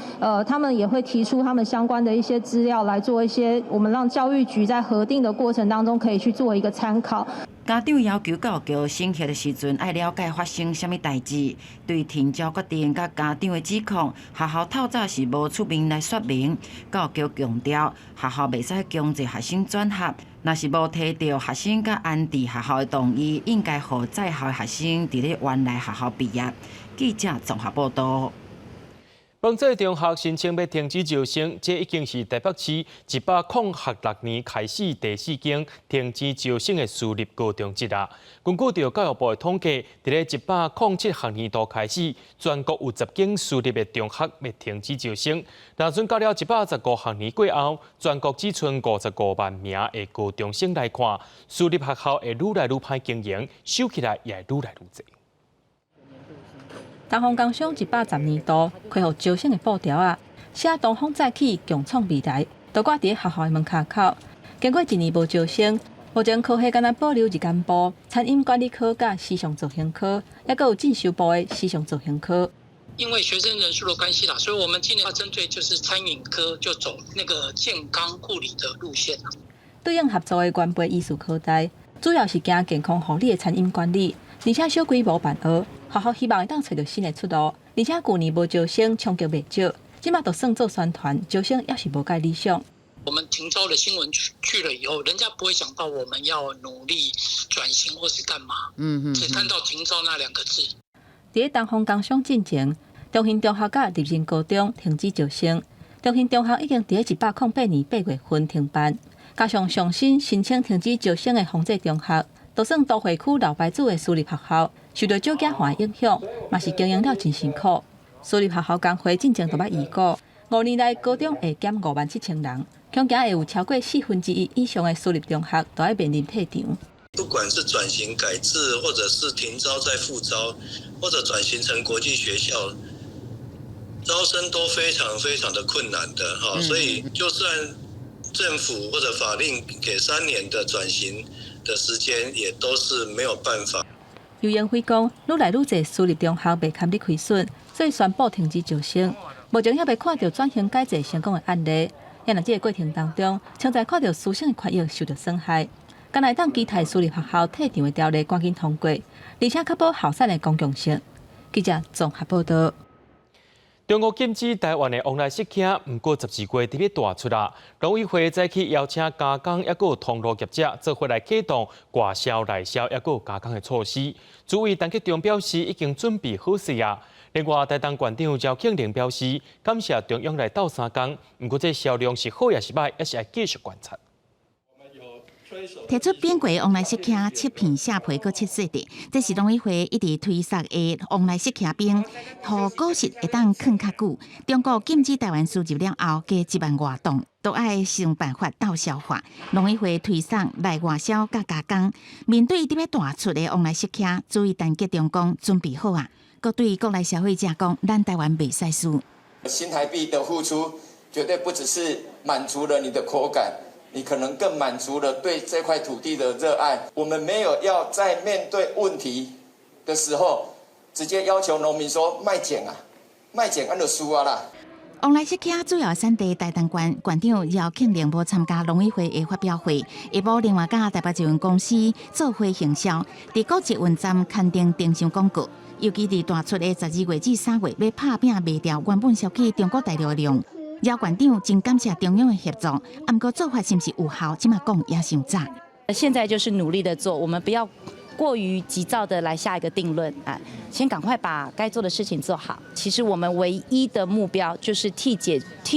他們也會提出他們相關的一些資料來做一些，我們讓教育局在核定的過程當中可以去做一個參考。家長要求教育局審核的時陣，愛了解發生啥物代誌。對停招決定佮家長的指控，學校透早是無出面來說明。教育局強調，學校袂使強制學生轉學，若是無提著學生佮安置學校的同意，應該予在校的學生佇咧原來學校畢業。記者綜合報道。邦濟中學申請欲停止招生，這已經是台北市106年開始第四間停止招生的私立高中之一。根據著教育部的統計，佇咧107學年度開始，全國有10間私立的中學欲停止招生。若準到了115學年過後，全國只賰55萬名的高中生來看，私立學校會愈來愈歹經營，收起來也會愈來愈濟。東方工商110年度恢復招生的布條仔，寫東方再起，共創未來，都掛佇學校的門跤口。經過一年無招生，目前科系干焦保留日間部、餐飲管理科佮時尚造型科，猶閣有進修部的時尚造型科。因為學生人數的關係啦，所以我們今年要針對就是餐飲科，就走那個健康護理的路線。對應合作的元培醫術科大，主要是行健康護理的餐飲管理，而且小規模辦學。學校希望會當揣著新的出路，而且舊年無招生，衝擊袂少，這馬就算做宣傳，招生猶是無蓋理想。我們停招的新聞去了以後，人家不會想到我們要努力轉型或是幹嘛，只看到停招那兩個字。佇東風工商進前，中興中學佮立仁高中停止招生。中興中學已經佇108年8月份停辦，加上上新申請停止招生的宏濟中學，都算都會區老牌子的私立學校，受著少子化影響，嘛是經營了真辛苦。私立學校工會進前就捌預估，5年內高中會減57,000人，恐驚會有超過1/4以上的私立中學都愛面臨退場。不管是轉型改制，或者是停招再復招，或者轉型成國際學校，招生都非常非常的困難的哈。所以就算政府或者法令給3年的轉型的時間，也都是沒有辦法。游盈輝講，愈來愈濟私立中學袂堪得虧損，所以宣布停止招生。目前猶未看著轉型改制成功的案例，也佇這個過程當中，潛在看著師生的權益受著損害。敢若會當期待私立學校退場的條例趕緊通過，而且確保校產的公共性。記者綜合報導。中國禁止台灣的旺來色茄，毋過12月特別大出啦。農委會早起邀請加工抑閣有通路業者做伙來啟動外銷、內銷抑閣有加工的措施。主委陳吉仲表示，已經準備好勢啊。另外，台東縣長饒慶鈴表示，感謝中央來鬥相共，毋過這銷量是好抑是䆀，猶是愛繼續觀察。提出變過旺來色茄切片卸皮閣切細的，這是農委會一直推捒的旺來色茄冰，予果實會當囥較久。中國禁止台灣輸入了後，加1萬外噸，都愛想辦法鬥消化。農委會推捒來外銷佮加工，面對佇欲大出的旺來色茄，主委陳吉仲講準備好啊，閣對國內消費者講，咱台灣袂使輸。新台幣的付出，絕對不只是滿足了你的口感。你可能更滿足了對這塊土地的熱愛。我們沒有要在面對問題的時候，直接要求農民說莫種啊，莫種按就輸啊啦。旺來色茄主要產地台東縣縣長饒慶鈴無參加農委會的發表會，下晡另外佮台北捷運公司做伙行銷，佇各捷運站刊登燈箱廣告。尤其佇大出的12月至3月，欲拍拚賣掉原本銷去中國大陸的量。饒縣長真感謝中央的協助，毋過做法是毋是有效，這馬講也尚早。現在就是努力的做，我們不要過於急躁的來下一個定論啊，先趕快把該做的事情做好。其實我們唯一的目標就是替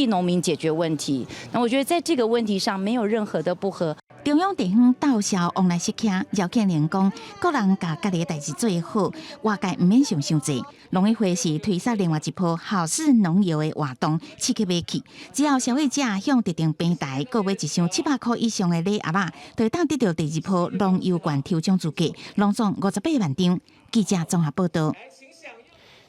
農民解決問題。那我覺得在這個問題上沒有任何的不合。中央地方鬥銷旺來色茄，饒慶鈴講，各人共家己的代誌做好，外界毋免想傷濟。農委會是推捒另外一波好事農遊的活動，刺激買氣。只要消費者向特定平台購買一箱700塊以上的禮盒仔，就會當得著第二波農遊券抽獎資格，攏總58萬張。記者綜合報導。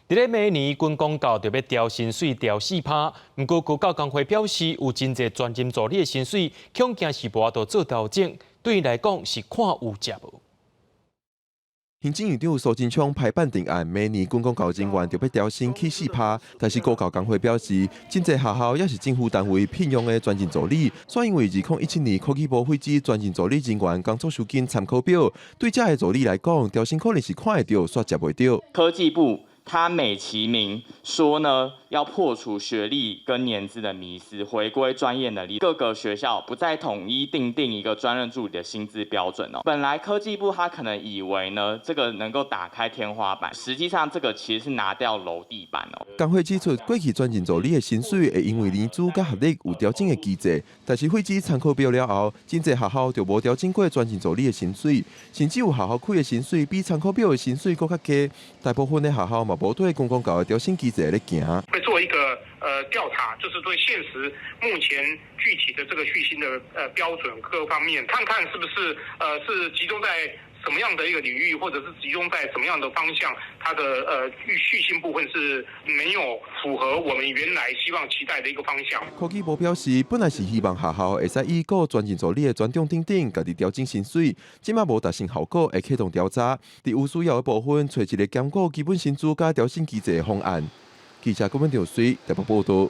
佇咧明年軍公教就欲調薪水調4%，毋過高教工會表示，有真濟專任助理的薪水，恐驚是無法度做調整，對𪜶來講是看有食無。行政院長蘇貞昌拍板定案，明年軍公教人員就欲調薪起4%，但是高教工會表示，真濟學校抑是政府單位聘用的專任助理，煞因為2017年科技部廢止專任助理人員工作酬金參考表，對這个助理來講，調薪可能是看會著，煞食袂著。科技部他美其名說呢，要破除學歷跟年資的迷思，回歸專業能力。各個學校不再統一訂定一個專任助理的薪資標準哦。本來科技部他可能以為呢，這個能夠打開天花板，實際上這個其實是拿掉樓地板哦。工會指出，過去專任助理的薪水會因為年資佮學歷有調整的機制，但是廢止參考表了後，真濟學校就無調整過專任助理的薪水，甚至有學校開的薪水比參考表的薪水閣較低。大部分的學校嘛無對軍公教的調薪機制咧行。會做一個調查，就是對現實目前具體的這個敘薪的標準各方面，看看是不是是集中在什麼樣的一個領域，或者是集中在什麼樣的方向，它的續薪部分是沒有符合我們原來希望期待的一個方向。科技部表示，本來是希望學校會使以各專任助理的專長等等，家己調整薪水，這馬無達成效果，會啟動調查，佇有需要的部分，揣一个兼顧基本薪資佮調薪機制的方案。記者郭文兆水台北報導。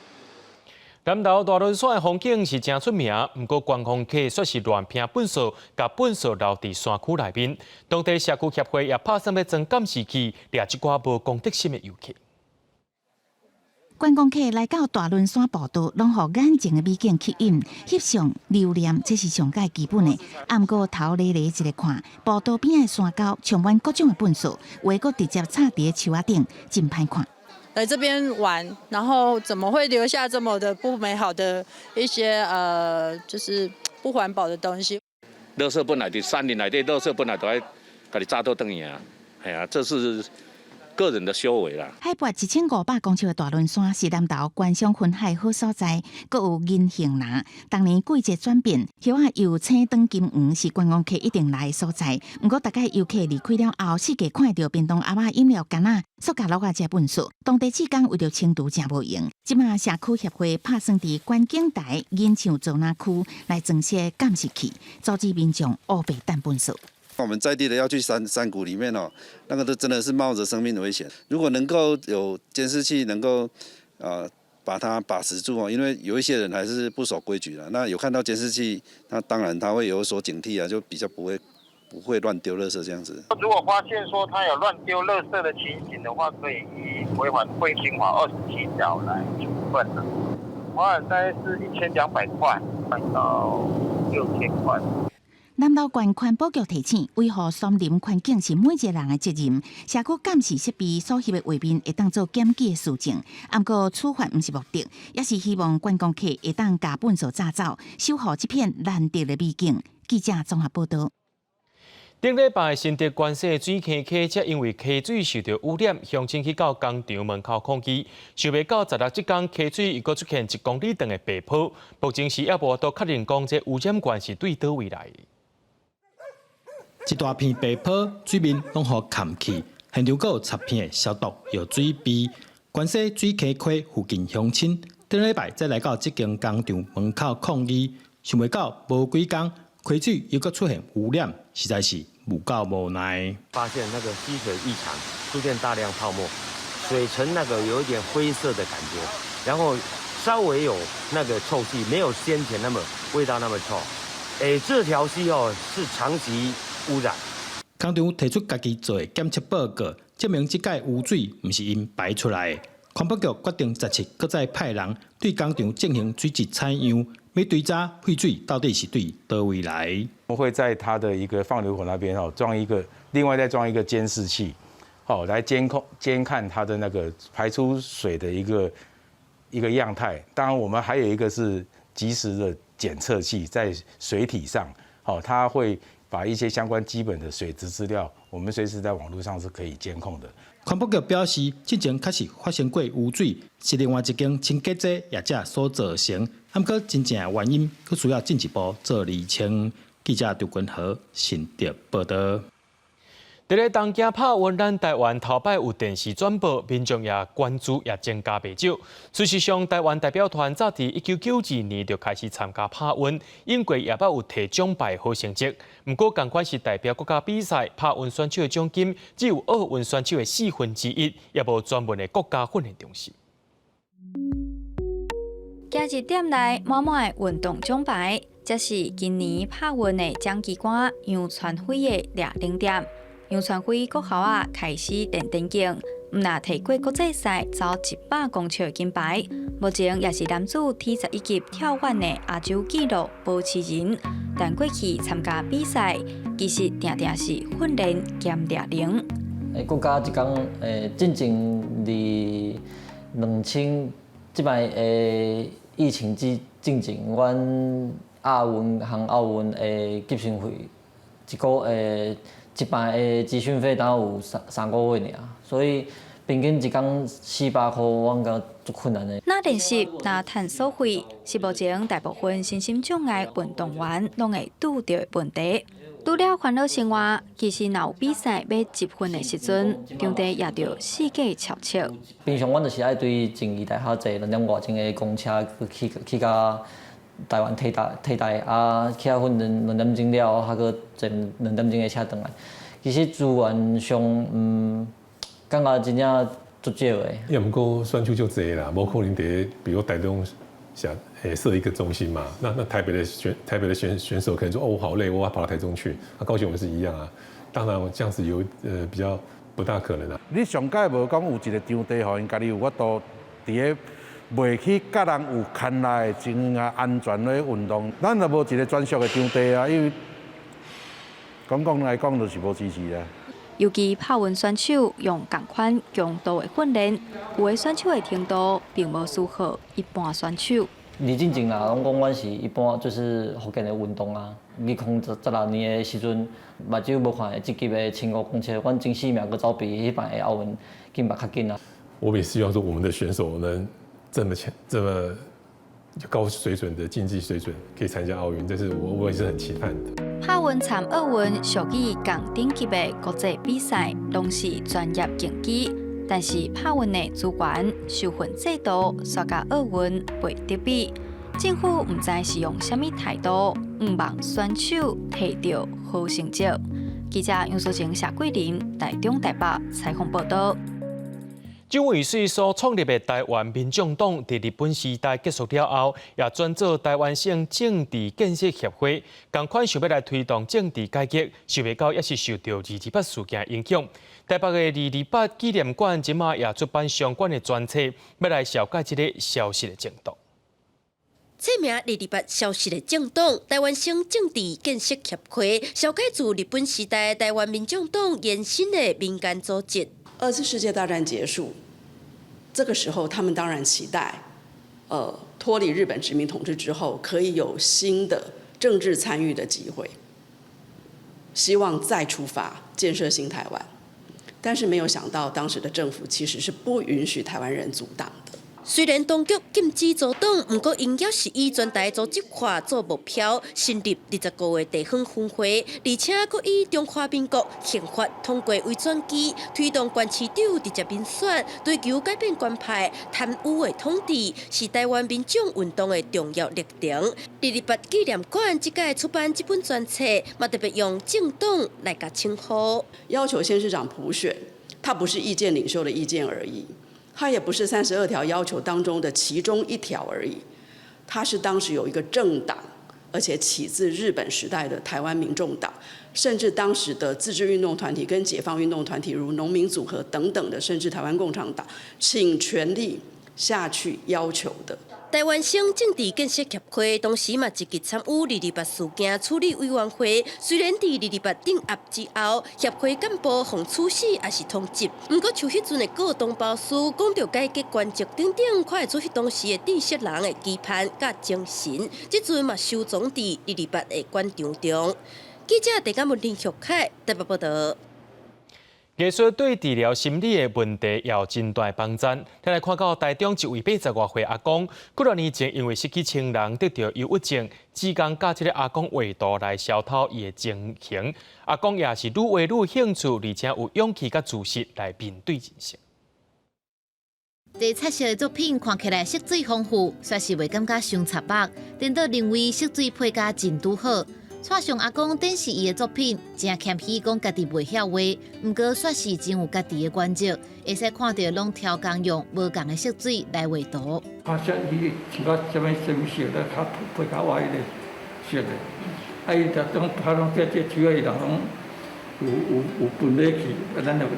南投大崙山的風景是誠出名，毋過觀光客煞是亂拋糞埽，共糞埽留佇山區內面。當地社區協會也拍算欲裝監視器，掠這寡無公德心的遊客。觀光客來到大崙山步道，攏予眼前的美景吸引，翕相留念，這是上蓋基本的。毋過頭咧咧一个看，步道邊的山溝充滿各種的糞埽，有的閣直接插佇樹仔頂，真歹看。來這邊玩，然後怎麼會留下這麼的不美好的一些就是不環保的東西？垃圾本來佇山林內底，垃圾本來都愛共你炸倒轉去啊，係啊，這是個人的修為啦。海拔1500公尺的大崙山是南投觀賞雲海好所在，閣有銀杏林。當年季節轉變，葉仔由青轉金黃，是觀光客一定來的所在。毋過，逐擺遊客離開了後，四界看著便當盒仔、飲料罐仔、塑膠粿仔這糞埽，當地志工為著清除誠無閒。這馬社區協會拍算佇觀景台銀樹造林區來裝設監視器，阻止民眾烏白擲糞埽。我們在地的要去山谷裡面哦，那個都真的是冒着生命危險。如果能夠有監視器，能夠把它把持住哦，因為有一些人還是不守規矩的。那有看到監視器，那當然他會有所警惕啊，就比較不會亂丟垃圾這樣子。如果發現說他有亂丟垃圾的情形的話，可以依違反廢清法27條來處分的。罰款大概是1200塊到6000塊。南投縣環保局提醒，維護森林環境是每一個人的責任。社區監視設備所翕的畫面會當做檢舉的書證，毋過處罰毋是目的，也是希望觀光客會當共糞埽炸走，守護這片難得的美景。記者綜合報道。頂禮拜新竹關西水坑溪，則因為溪水受著污染，鄉親去到工廠門口抗議，想袂到十六這工溪水又閣出現1公里長的白泡，目前是猶無法度確認講這污染源是對佗位來。一大片白泡，水面攏予崁去，現場閣有插片的消毒藥水杯。關西水坑溪附近鄉親，頂禮拜再來到這間工廠門口抗議，想袂到無幾工，溪水又閣出現污染，實在是有夠無奈。發現那個溪水異常，出現大量泡沫，水層那個有一點灰色的感覺，然後稍微有那個臭氣，沒有先前那麼味道那麼臭。欸，這條溪哦是長期污染。工廠提出家己做的檢測報告，證明這擺污水毋是𪜶排出來的。環保局決定17閣再派人對工廠進行水質採樣，欲追查廢水到底是對佗位來。我們會在它的一個放流口那邊哦，裝一個，另外再裝一個監視器，好來監控監看它的那個排出水的一個樣態。當然，我們還有一個是即時的檢測器在水體上，好，它會把一些相關基本的水質資料，我們隨時在網絡上是可以監控的。環保局表示，之前確實發生過污水，是另外一間清潔劑業者所造成。毋過真正的原因，閣需要進一步做釐清。記者張君和新竹報道。佇咧東京拍運，咱台灣頭擺有電視轉播，民眾也關注也增加袂少。事實上，台灣代表團早佇1992年就開始參加拍運，英國也捌有提獎牌好成績。毋過，仝款是代表國家比賽，拍運選手的獎金只有奧運選手的1/4，也無專門的國家訓練中心。行入店內，滿滿的運動獎牌，這是今年拍運的獎機關楊傳輝的掠能店。楊傳輝國校仔開始練田徑，毋但提過國際賽走100公尺的金牌，目前也是男子 T11級跳遠的亞洲紀錄保持人。但過去參加比賽，其實定定是訓練兼掠能。國家這工進前佇兩千這擺的疫情之進前，阮亞運和奧運的集訓費一個月一擺的集訓費，當有三三個月爾，所以平均一工400箍，阮感覺足困難的。若練習，若趁所費，是目前大部分身心障礙運動員攏會拄著的問題。除了煩惱生活，其實若有比賽欲集訓的時陣，場地也著四界撨測。平常阮就是愛對靜宜大學坐2點外鐘的公車去到台灣替代啊，去遐訓練2點鐘了後，還閣坐2點鐘的車轉來。其實資源上，感覺真正足少的。抑毋過選手足濟啦，無可能佇比如台中設設一個中心嘛。那台北的選手可能說：哦，我好累，我要跑到台中去。啊，高雄我們是一樣啊。當然這樣子有比較不大可能啊。你上蓋無講有一個場地，予𪜶家己有法度佇咧袂去佮人有牽力的情形下安全咧運動，咱就無一個專屬的場地啊，因為講講來講就是無支持啦。尤其拍運選手用仝款強度的訓練，有的選手的程度並無輸予一般選手。你進前啦，攏講阮是一般就是福建的運動啊。2016年的時陣，目睭無看的這級的1500公尺，阮前四名閣走比彼擺的奧運金牌較緊啊。我也希望說，我們的選手能這麼強、這麼高水準的競技水準，可以參加奧運，這是我也是很期盼的。拍運參奧運屬於仝等級的國際比賽，攏是專業競技。但是拍運的資源、受訓制度，煞佮奧運袂得比。政府毋知是用啥物態度，向望選手提著好成績。記者楊淑晴、謝桂林，台中、台北採訪報導。蔣渭水所創立的台灣民眾黨，佇日本時代結束了後，也轉做台灣省政治建設協會，仝款想欲來推動政治改革，想袂到也是受著228事件影響。台北的228紀念館這馬也出版相關的專冊，欲來紹介這个消失的政黨。冊名二二八消失的政黨，台灣省政治建設協會，紹介自日本時代台灣民眾黨延伸的民間組織。二次世界大戰結束，這個時候他們當然期待，脫離日本殖民統治之後，可以有新的政治參與的機會，希望再出發建設新台灣。但是沒有想到，當時的政府其實是不允許台灣人組黨的。雖然當局禁止組黨，毋過𪜶猶是以全台組織化做目標，成立20個地方分會，而且閣以中華民國憲法通過為轉機，推動縣市長直接民選，追求改變官派貪污的統治，是台灣民眾運動的重要歷程。二二八紀念館這屆出版這本專冊，嘛特別用政黨來共稱呼，要求縣市長普選，他不是意見領袖的意見而已。他也不是32條要求當中的其中一條而已，他是當時有一個政黨，而且起自日本時代的台灣民眾黨，甚至當時的自治運動團體跟解放運動團體，如農民組合等等的，甚至台灣共產黨，傾全力下去要求的。台灣省政治建設協會當時嘛積極參與二二八事件處理委員會。雖然佇二二八鎮壓之後，協會幹部予處死抑是通緝，毋過像彼陣的郭東包書講著改革官職等等，看會出彼當時的知識人的期盼佮精神，這陣嘛收藏佇二二八的館場中。記者鄭嘉文林玉凱台北報導。藝術對治療心理的問題也有真大幫助。咱來看到台中一位80外歲阿公，幾若年前因為失去親人得著憂鬱症，志工教這个阿公畫圖來消透伊的情形。阿公也是愈畫愈有興趣，而且有勇氣佮自信來面對人生。這彩色的作品看起來色水豐富，煞是袂感覺傷插目，顛倒認為色水配甲真拄好。蔡上阿公展示伊的作品，誠謙虛講家己袂曉畫，毋過煞是真有家己的原則，會使看著攏挑工用無仝的色水來畫圖。較色伊像講啥物啥物色咧，較配較我彼个色的，啊伊就講較攏這主要伊人攏有分類去，啊咱就來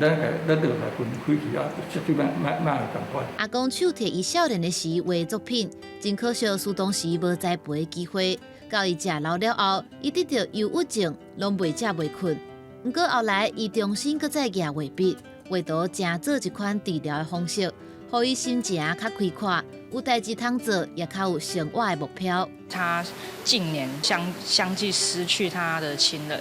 分開去啊，色水莫莫莫會仝款。阿公手提伊少年的時畫作品，真可惜，輸當時無栽培的機會。到伊食老了後，伊得著憂鬱症，攏袂食袂睏。毋過後來，伊重新閣再舉畫筆，畫圖成做一款治療的方式，予伊心情較開闊，有代誌通做，也較有生活的目標。他近年相繼失去他的親人，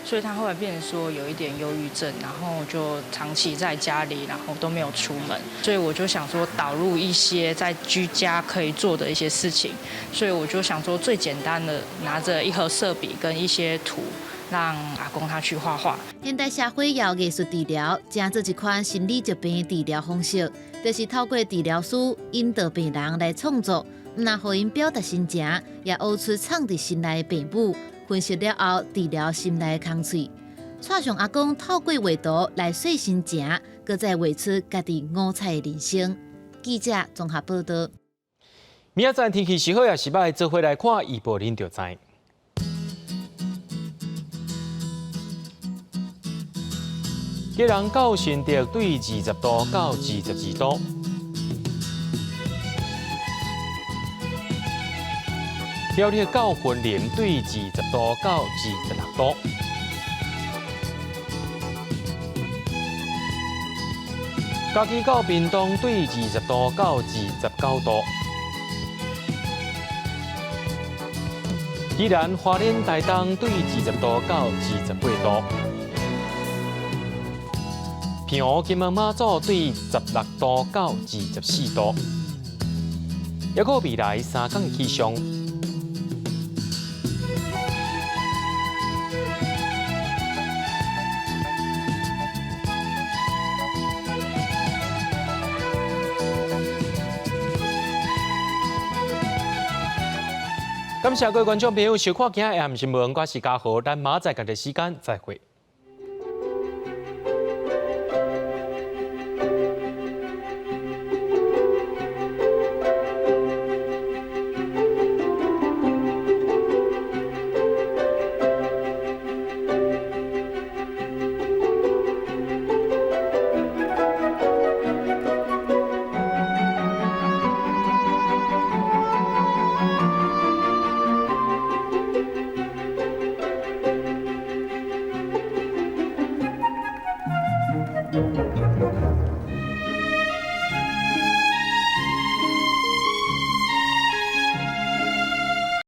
所以他後來變成說有一點憂鬱症，然後就長期在家裡，然後都沒有出門。所以我就想說導入一些在居家可以做的一些事情，所以我就想說最簡單的拿着一盒色筆跟一些圖，讓阿公他去畫畫。現代社會搖藝術治療，成做一款心理疾病的治療方式，就是透過治療師引導病人來創作。毋但予𪜶表達心情，也學出藏佇心內的病母。分析了後，治療心內的空喙。蔡上阿公透過畫圖來洗心情，閣再畫出家己五彩的人生。記者綜合報導。明仔載天氣是好抑是䆀，做伙來看預報，恁就知。基隆到新竹對20度到22度。苗栗到雲林對20度到26度。嘉義到屏東對20度到29度。宜蘭花蓮台東對20度到28度。澎湖金門馬祖對16度到24度。抑閣未來3天的氣象。感謝各位觀眾朋友收看今仔日的新聞，我是嘉豪，咱明仔載仝個時間再會。